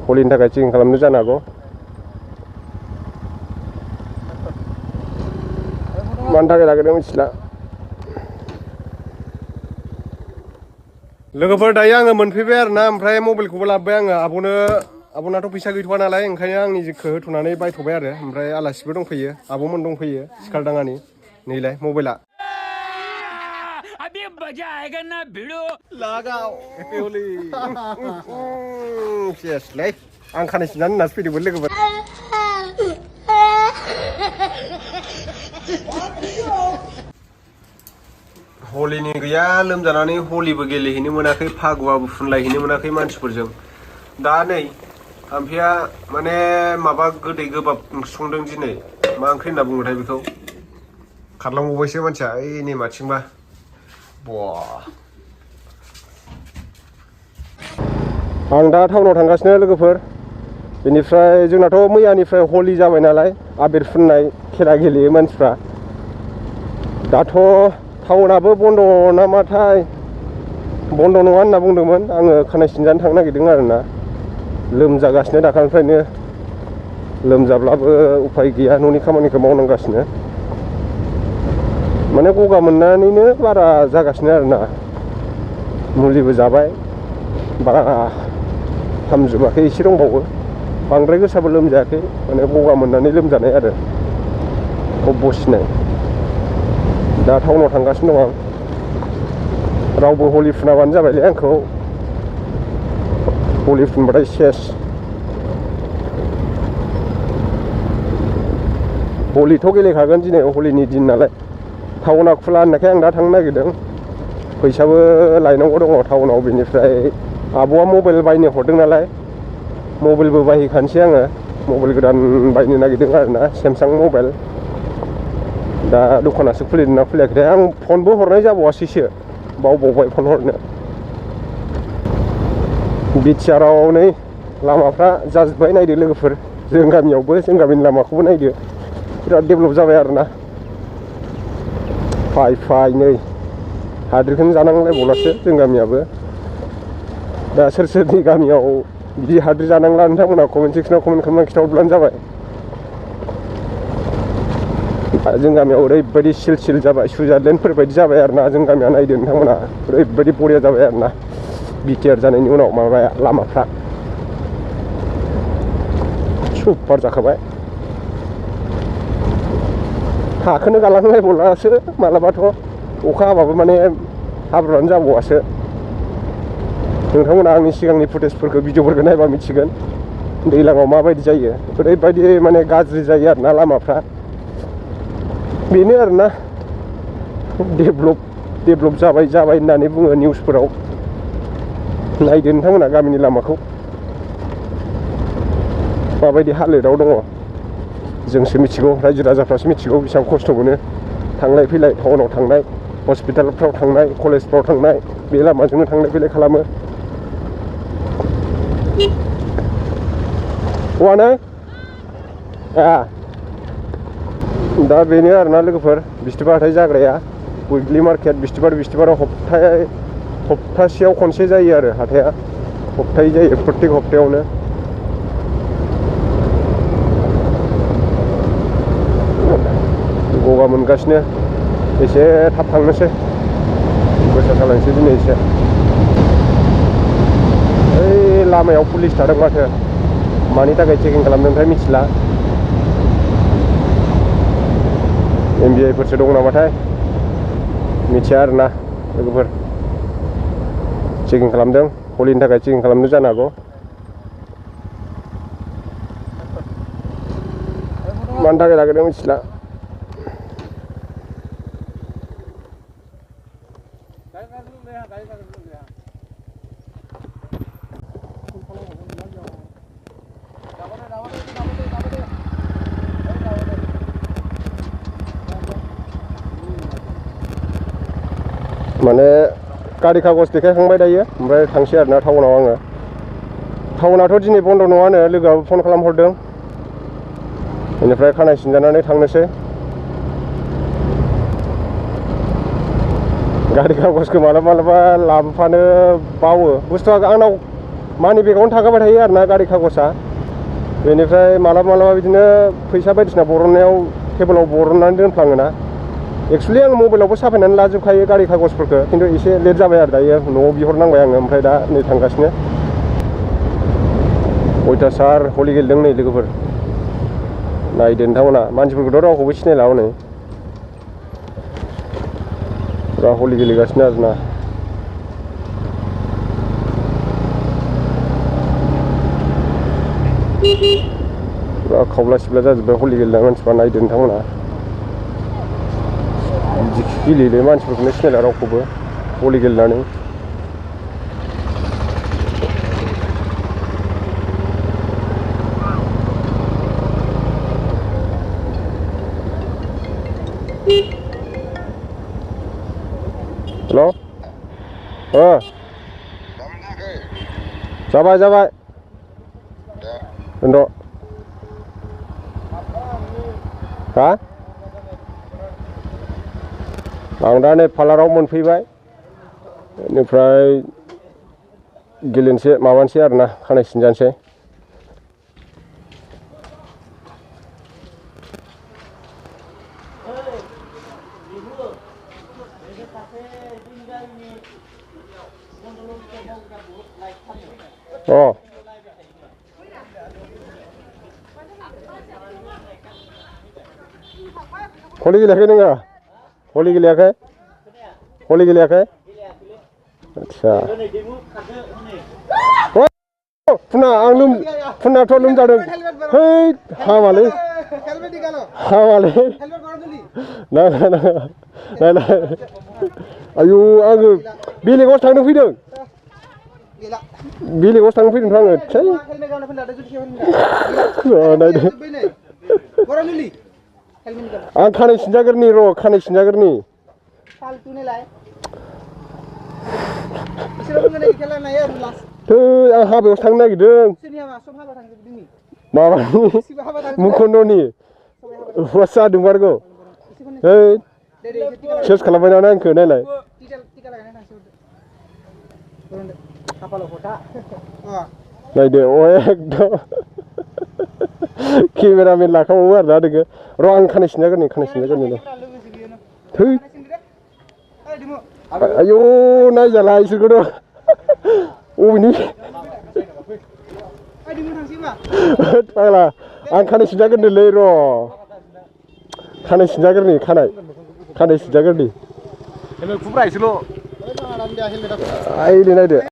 हलिनि थाखाय चेकिं खालामनो जानो हागौ। मानि थाखाय लागायदों मिथिला। लोगोफोर दायो आङो मोनफैबाय आरोना, ओमफ्राय मबाइलखौबो लाबोबाय आङो। आब'नाथ' फैसा गैथ'वा नालाय, ओंखायनो आंनि जिखौ होथ'नानै बायथ'बाय आरो। ओमफ्राय आलासिबो दंफैयो, आब'मोन दंफैयो सिखारदाङानि। नैलाय मबाइला सेसलै आं खानाय सिननानै होननासो फैदोंमोन लोगोफोर। हलिनि गैया, लोमजानानै हलिबो गेलेहैनो मोनाखै, फागुवाबो फुनलायहैनो मोनाखै मानसिफोरजों। दा नै आमफिया माने माबा गोदै गोबाब ओंख्रि संदों दिनै। मा ओंख्रि होनना बुङोथाय बेखौ? खारलांबावबायसो मानसिया ओइ नेमाथिंबा। बा आं दा टाउनाव थांगासिनो लोगोफोर। बेनिफ्राय जोंनाथ' मैयानिफ्राय हलि जाबाय नालाय, आबिर फुननाय खेला गेलेयो मानसिफ्रा। दाथ' टाउनाबो बन्द' नामाथाय, बन्द' नङा होनना बुंदोंमोन। आङो खानाय सिनजानो थांनो नागिरदों आरोना, लोमजागासिनो दाखालिनिफ्रायनो। लोमजाब्लाबो उफाय गैया, न'नि खामानिखौ मावनांगासिनो। माने गगा मोननानैनो बारा जागासिनो आरोना। मुलिबो जाबाय, बारा हामजोबाखै, एसे दंबावो। बांद्राय गोसाबो लोमजायाखै, माने गगा मोननानै लोमजानाय आरो खब बसिनाय। दा टाउनाव थांगासिनो दं आं। रावबो हलि फुनाबानो जाबायलै आंखौ। हलि फुनबाथाय सेस। हलिथ' गेलेखागोन, दिनै हलिनि दिन नालाय। टाउना खुला होननायखाय आं दा थांनो नागिरदों। फैसाबो लायनांगौ दङ टाउनाव। बेनिफ्राय आब'आ मबाइल बायनो हरदों नालाय, मबाइलबो बायहैखानोसै आङो। मबाइल गोदान बायनो नागिरदों आरोना, सेमसां मबाइल। दा दखानासो खुलिदों ना खुलियाखैथाय। आं फनबो हरनाय जाबावासैसो, बावबावबाय फन हरनो। बिटिआरआव नै लामाफ्रा जाजोब्बाय, नायदो लोगोफोर। जों गामियावबो, जों गामिनि लामाखौबो नायदो, बिराद डेभेलप जाबाय आरोना। फाइ फाइ नै हाद्रिखौनो जानांलायबावलासो जों गामियाबो। दा सोर सोरनि गामियाव बिदि हाद्रि जानांला, नोंथांमोना कमेन्ट सेक्सनाव कमेन्ट खालामनानै खिन्थाहरब्लानो जाबाय। जों गामियाव ओरैबायदि सिल सिल जाबाय, सुइजारलेण्डफोर बायदि जाबाय आरोना। जों गामिया नायदो नोंथांमोना, ओरैबायदि बरिया जाबाय आरोना बिटिआर जानायनि उनाव। माबाया लामाफ्रा सुपार जाखाबाय। हाखौनो गालांलायबावलासो मालाबाथ'। अखा हाबाबो माने हाब्रुआनो जाबावासो। नोंथांमोना आंनि सिगांनि फुटेजफोरखौ, भिडिअफोरखौ नायबा मिथिगोन दैज्लाङाव माबायदि जायो। ओरैबायदि माने गाज्रि जायो आरोना लामाफ्रा। बेनो आरोना, डेभेलप जाबाय होननानै बुङो निउसफोराव। नायदो नोंथांमोना गामिनि लामाखौ माबायदि हालोदाव दङ। जोंसो मिथिगौ, रायजो राजाफ्रासो मिथिगौ बेसेबां खस्थ' मोनो थांलाय फैलाय। टाउनाव थांनाय, हस्पिटालफ्राव थांनाय, कलेजफ्राव थांनाय, बे लामाजोंनो थांलाय फैलाय खालामो। हौवानो दा बेनो आरोना लोगोफोर, बिस्थिबार हाथाय जाग्राया। उइकलि मार्केट, बिस्थिबाराव हप्तासेयाव खनसे जायो आरो हाथाया। हप्तायै जायो, प्रत्येक हप्तायावनो। गगा मोनगासिनो, एसे थाब थांनोसै, गोसा सालायनोसै दिनै एसे। ओइ लामायाव पुलिस थादों माथो, मानि थाखाय चेकिं खालामदोंथाय मिथिला। एमबिआइफोरसो दं नामाथाय, मिथिया आरोना लोगोफोर। चेकिं खालामदों, हलिनि थाखाय चेकिं खालामदों जानो हागौ। मानि थाखाय लागायदों मिथिला। माने गारि कागज देखायखांबाय दायो, ओमफ्राय थांसै आरोना टाउनाव आङो। टाउनाथ' दिनै बन्द' नङानो, लोगोआबो फन खालामहरदों। बेनिफ्राय खानाय सिनजानानै थांनोसै। गारि कागजखौ मालाबा लाबोफानो बावो। बुस्थुआ आंनाव मानि बेगावनो थाखाबाय थायो आरोना गारि खागजआ बेनिफ्राय मालाबा बिदिनो फैसा बायदिसिना बरननायाव टेबोलाव बरननानै दोनफ्लाङोना एक्सुवेलि आं मबाइलावबो साफायनानै लाजोबखायो गारि खागजफोरखौ खिन्थु एसे लेट जाबाय आरो दायो न'आव बिहरनांबाय आङो ओमफ्राय दा नै थांगासिनो अयथासार हलि गेलेदों नै लोगोफोर नायदो नोंथांमोना मानसिफोरखौथ' रावखौबो सिनायला हनै फुरा हलि गेलेगासिनो आरोना फुरा खावला सिबला जाजोब्बाय हलि गेलेनाय मानसिफ्रा नायदो नोंथांमोना बिदि गेलेयो मानसिफोरखौनो सिनायला रावखौबो हलि गेलेनानै हेल' जाबाय जाबाय दोनद' हा आं दा नै पार्लाराव मोनफैबाय बेनिफ्राय गेलेनोसै माबानोसै आरोना खानाय सिनजानोसै हलि गेलेयाखै नोङो हलि गेलेयाखै हलि गेलेयाखै आदसा फुना आं फुनाथ' लोमजादों है हामालै नाय आयु आङो बेलेगावसो थांनो फैदों बेलेगावसो थांनो फैदोंथ' आङो नायदो आं खानाय सिनजागोरनि र' खानाय सिनजागोरनि आं हाबायावसो थांनो नागिरदों माबानि मुखन्दनि हौवासा दंमारगौ है सेस खालामबायना आंखौ नायलाय नायदो एकदम केमेरामेन लाखाबावो आरोना नोङो र' आं खानाय सिनजागोरनि थै आयौ नायजाला इसोरखौथ' अबेनि फाग्ला आं खानाय सिनजागोरनोलै र' खानाय सिनजागोरनि खानाय सिनजागोरनि हेलमेट खुब्रा एसेल' आइ नायदो